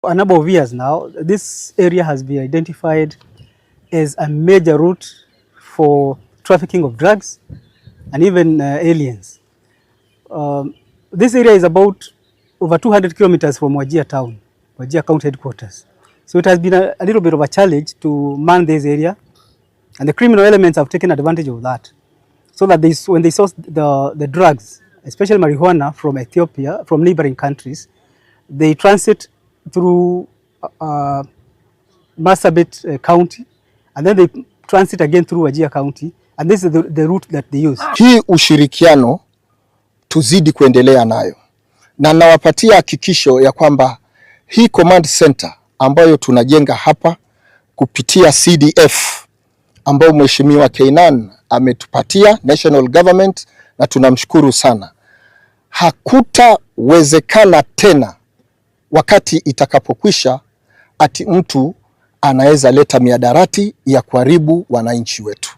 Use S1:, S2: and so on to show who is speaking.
S1: A number of years now, this area has been identified as a major route for trafficking of drugs and even aliens. This area is about over 200 kilometers from Wajir town, Wajir County headquarters. So it has been a little bit of a challenge to man this area, and the criminal elements have taken advantage of that. So that when they source the drugs, especially marijuana from Ethiopia, from neighboring countries, they transit through Marsabit County, and then they transit again through Wajir County, and this is the route that they use.
S2: Hii ushirikiano tuzidi kuendelea nayo, na nawapatia hakikisho ya kwamba hii command center ambayo tunajenga hapa kupitia CDF ambayo Mheshimiwa Keynan ametupatia national government, na tunamshukuru sana. Hakutawezekana tena wakati itakapokwisha ati mtu anaweza leta mihadarati ya kuharibu wananchi wetu.